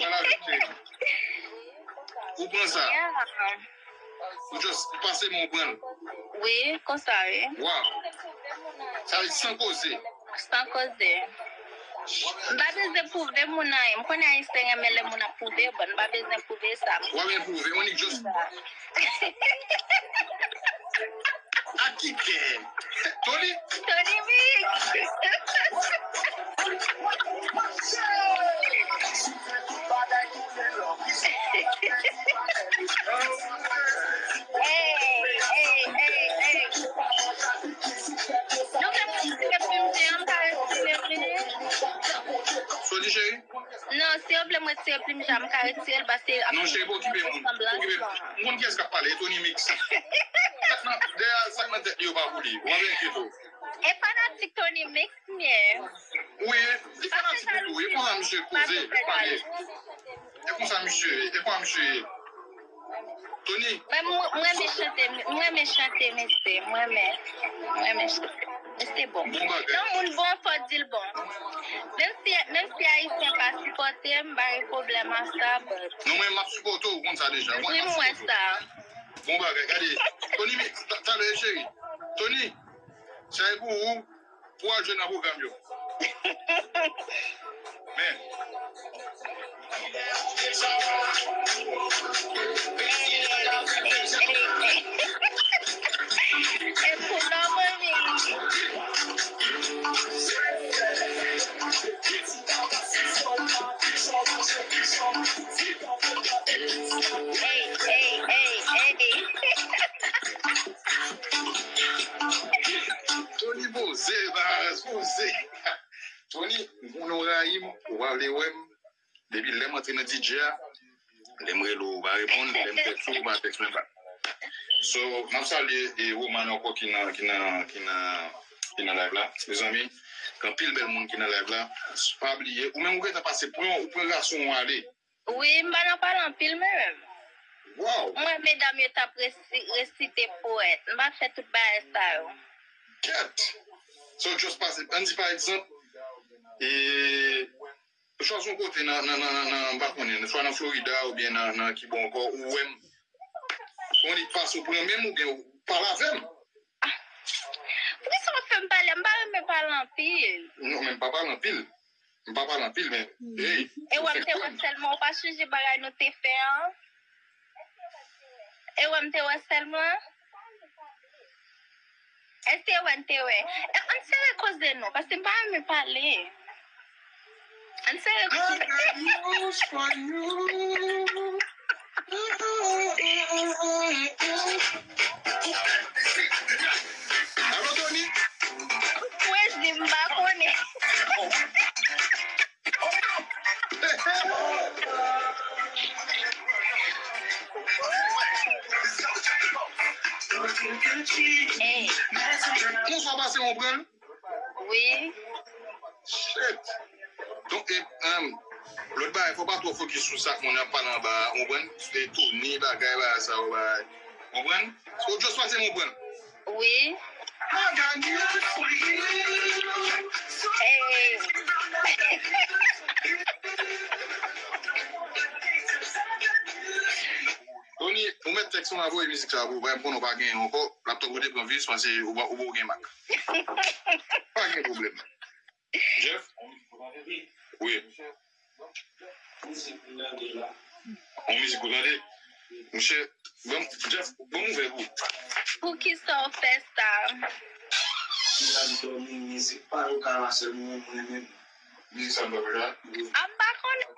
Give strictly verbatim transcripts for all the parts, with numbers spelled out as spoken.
Pran lavi m, cheri. Ou pran sa. Yeah. Ou just pase men w pran l. Wi, konsa, wi. Wow. Sa vle di san koze. San koze. M pa bezwen pwouve moun anyen. M konnen Ayisyen renmen lè moun ap pwouve yo, but m pa bezwen pwouve sa. W ap vin pwouve, on nèg just. Ak ki kè? Tony? Tony Mix. Hey, hey, hey, hey. Nou fè mwen retire plim jan, m ka retire plim. Sa w di, cheri? Non, si yo vle m retire plim jan, m ka retire l, paske ap Non, cheri, pa okipe moun. Okipe. M konn kiyès k ap pale, e Tony Mix. Sa k nan, dèyè sa k nan tèt li yo pa pou li. Ou pa enkyete w. E fanatik Tony Mix m ye. Wi, li fanatik ou tou. E konsa misye poze, li pale. E konsa misye, e konsa misye ye. Tony. Mwen, mwen, mwen renmen chante, mwen renmen chante, mesye. Mwen renmen, mwen renmen chante. Mesye bon. Bon bagay. Yon moun bon, fò di l bon. Menm si, menm si Ayisyen pa sipòte m, m pa gen pwoblèm a sa, but Non, mwen, m ap sipòte w, ou konn sa deja. Mwen, wi, m ap m wè sipòte w. Sa. Bon bagay, gade. Tony, mi, ta-, talè, cheri. Tony, sa e pou ou. Pou al jwenn nan pwogram yo. Men. E pou lòm anvi. Ey, ey, ey, ey. Tony poze, baz, poze. Tony, m konnen w rayi m, ou pa vle wè m. Depi lè m antre nan D J a, lè m rele w, ou pa reponn, lè m tèks ou, ou pa tèks mwen pa. So, m ap salye, e, Roman ankò ki nan, ki nan, ki nan, ki nan live la. Mezanmi, gen anpil bèl moun ki nan live la. Pa bliye, ou menm ou gentan pase pran, ou pran gason w ale. Wi, m pa nan pale anpil mwen menm. Wow! Mwen, medam yo t ap resi-, resite powèt. M pa fè tout bagay sa yo. Kèt! So, just pase, ann di pa egzanp, e, chwazi yon kote nan, nan, nan, nan, nan, m pa konnen, swa nan Florida oubyen nan, nan ki bò ankò, ou wè m. Ou annik pase, ou pran men m oubyen ou pale avè m. Poukisa w ap fè m pale? M pa renmen pale anpil. Non, men m pa pale anpil. M pa pale anpil, men, hey, e wè m te wè sèlman, ou pa sonje bagay nou te fè an? E wè m te wè sèlman? Èske e wè n te wè? E, ann sere koze nou, paske m pa renmen pale. Ann sere koze. I got news for you. Alo, Tony. Kwezi m pa konnen. Hey. Kòman sa pase, w konprann? Wi. Shit. Donk, e, um, lòt bagay, fò pa twò fokis sou sa k moun ap pale anba a, w konprann? Se Tony, bagay, bagay sa yo, bagay. W konprann? Ou just pase m konprann. Wi. I got news for you. Hey. Tony, ou mèt tèks mwen ap voye mizik sa pou ou, pa, m konnen w pa genyen ankò. Laptòp ou te pran vis, panse ou pa, ou pa gen mak. Pa gen pwoblèm. Jeff? Wi. On mizik ou tande? Monchè, ban m, Jeff, ban m ouvè pou ou. Poukisa w fè sa? Mizik sa m pa fè la. A, m pa konnen.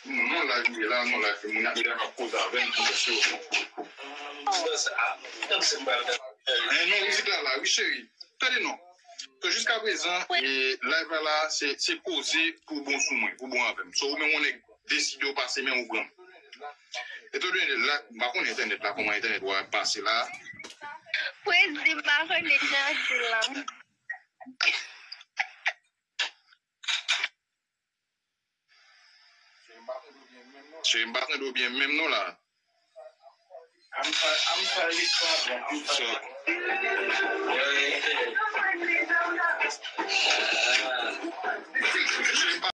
Non, live li la, non, live moun ap koze avè m pou mesye. Eh, non, mizik la la, wi, cheri. Tande non. So, jiska prezan, e, live la, la, se, se koze pou bon sou mwen, pou bon avè m. So, ou menm, ou nèg deside w pase men ou pran m. Etandone la, m pa konnen entènèt la, kòman entènèt w ap pase la. Prezi, m pa konnen jan di la. Cheri, m pa tande w byen menm non la. So, cheri, m pa